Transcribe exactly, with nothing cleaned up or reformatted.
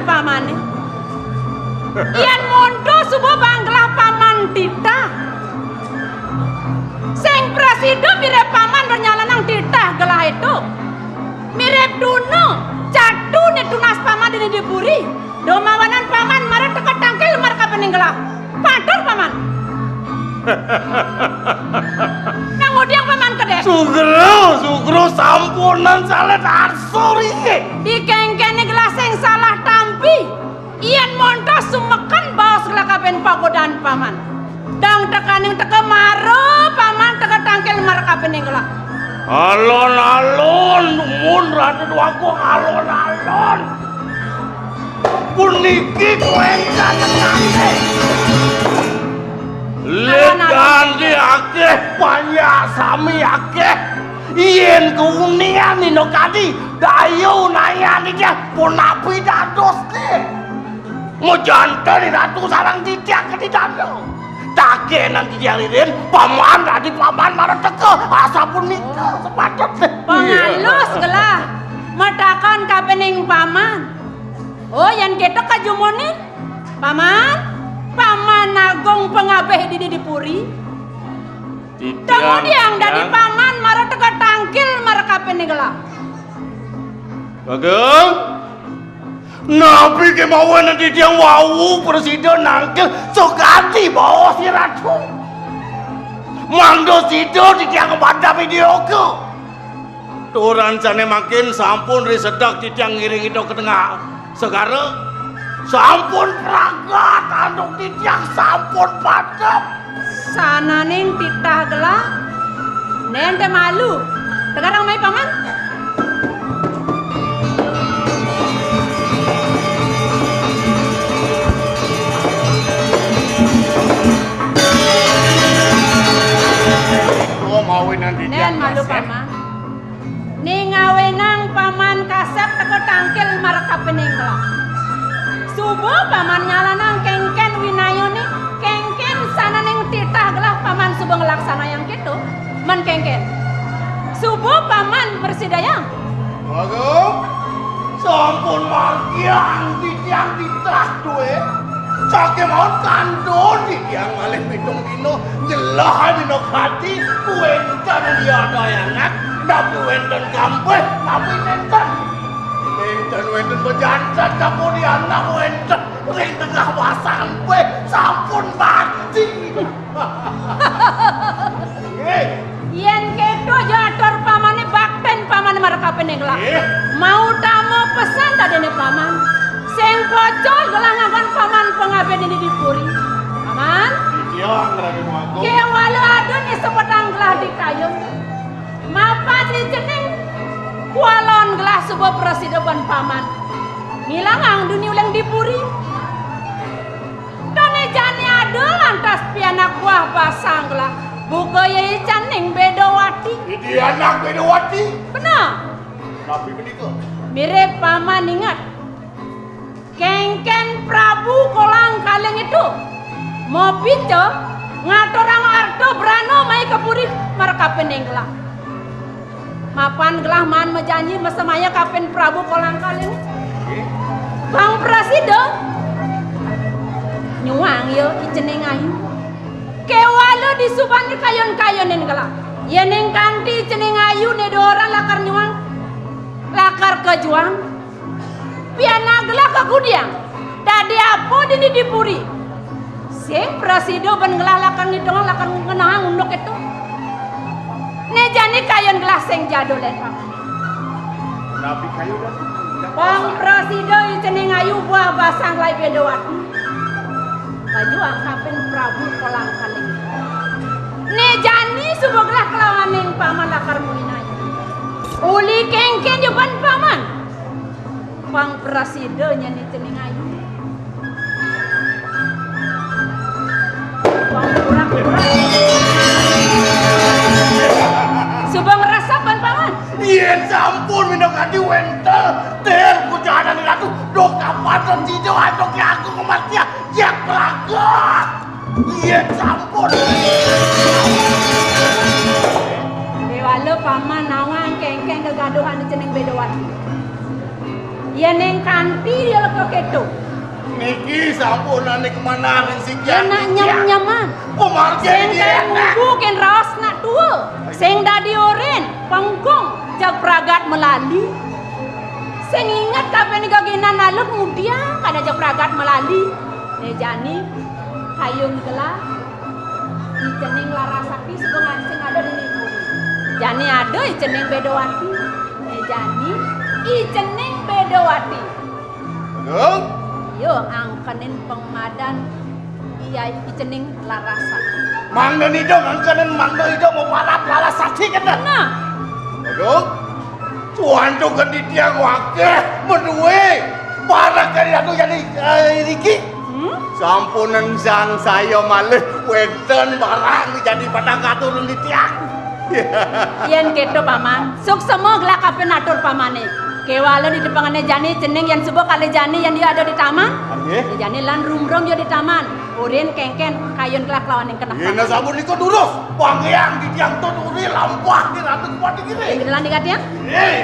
Pamané. Yén monto suba bang gelah paman titah. Sing prasida mirib paman banyalaning titah gelah ento. Mirib tuna, catu né tunas paman dini di puri. Dumawanan paman mara teka tangkil markapining gelah. Patur paman. Nang ngudiang paman kedék. Sugro, sugro sampunang salah arsur inggih. Di kéngkéné gelah sing salah tampi. Yén montos sumeken baos gelah kabin pagodan paman. Dang tekaning teka mara paman teka tangkil markapining gelah. Alon-alon, dumun Ratu Déwagung, alon-alon. Puniki kuéntan tenané. Lit kanti akéh, panjak sami akéh. Yén kaunian dina kadi, daya unayan titiang punapi dadosné. Majanten Ratu sareng titiang kadi dana. Takénang titiang ririn, paman dadi paman mara teka, asapunika sepatutné. Pangalus gelah, matakon kapining paman. Oh, yén kéto kajumuni, paman, paman agung pangabih dini di puri. Titiang, kemudian dadi paman mara teka tangkil markapining gelah. Bagong, napi kémaon titiang wau prasida nangkil sakadi baos Ratu. Mangda sida titiang kabantah vidya oka. Turan sané mangkin sampun risedek titiang ngiring ida ka tengah segara. Sampun pragat antuk titiang sampun padep. Sananing titah gelah. Nénten malu. Tegarang mai paman. Oh, mawinan titiang. Nén malu kasép. Paman. Ning ngawinang paman kasép teka tangkil markapining gelah. Suba paman nyalanang kéngkén winayané, kéngkén sananing titah gelah paman suba nglaksanayang kéto, men kéngkén. Suba paman mrasidayang. Waduh, sampun margiang titiang titah dué. Sakémaon kantun titiang malih pitung dina nyelah dina kadi, wénten liadai anak, napi wénten kampih, napi nénten. Nénten wénten bejantan, napi di anak wénten ring tengah basang, wéh, sampun mati. Nggih. Yén kéto ja atur pamané, baktin pamané markapining gelah. Nggih. Mautama pesan dadiné paman. Sing pocol gelah nganggon paman pangabih dini di puri. Paman. Titiang, Raden Wagung. Kéwala ada né sepetang gelah di kayun. Mapan di cening kualon gelah suba prasida ban paman. Ngilangang duni uling di puri. Dané jani ada lantas pianak buah basang gelah. Buka ya icaning Bédawati. Idi anak Bédawati. Bener. Napi punika? Mirib paman inget. Kéngkén Prabu Kolang Kaling itu mapica ngaturang arta brana mai ka puri markapining gelah. Mapan gelah maan majanji masemaya kapin Prabu Kolang Kaling. Pang prasida nyuang ya I Cening Ayu. Kéwala disubané kayun-kayunin gelah. Yéning kanti I Cening Ayu né doran lakar nyuang, lakar kajuang. Pianak gelah kagudiang. Dadi apa dini di puri? Sing prasida ban gelah lakar ngitungang, lakar ngenehang unduk itu. Né jani kayun gelah sing jadul, Pak. Napi kayun? Pang prasida I Cening Ayu buah basang gelah Bédawati. Kajuang kapin Prabu Kolang Kaling. Né jani suba gelah kalawaning paman lakar muin ayu. Uli kéngkén ja ban paman. Pang prasida nyané cening ayu. Pang pura-pura. Suba ngresep ban paman. Yén sampun minakadi wénten, ten kucanan Ratu, duh kapaton sida antuk aku kematian, jak pragat. Yén sampun. Kéwala paman nawang kéngkén gegaduhan cening Bédawati. Yén ing kanti ya leka kéto. Niki sampun ané kemana ring siki? Yén nak nyem-nyeman. Pamargi sing niki. Kaya ngumbu kén raos nak tua. Sing dadi orin, pengkung, jag pragat malali. Sing inget kabéh nika geginan alus ngudiang kada jag pragat malali. Né jani, kayun gelah. I cening Larasati suba ngan sing ada di niku. Jani ada i cening Bedawati. Né jani, i cening Bedawati. Aduh. Yo, angkenin pangmadan iya i cening Larasati. Mangda nida angkenin mangda ida maparat Larasati kena. Nah. Aduh. Cuan tu gedi tiang wakil madué. Parak kari atu jadi, eh, riki. Hmm? Sampunan sang saya malih wénten barang jadi padang atur di tiang. Yén kéto, Paman, suksma gelah kapining atur pamané. Kéwala di depangané jani cening yén suba kalih jani yén dia ada di taman. Nggih. Di jani lan rumrung ya di taman. Urin kéngkén kayun gelah kelawan ing keneh. Yén taman. Sampun nika durus, panggiang di tiang tut uri lampah di Ratu Kupati Giri. Ing gelah nika tiang? Nggih.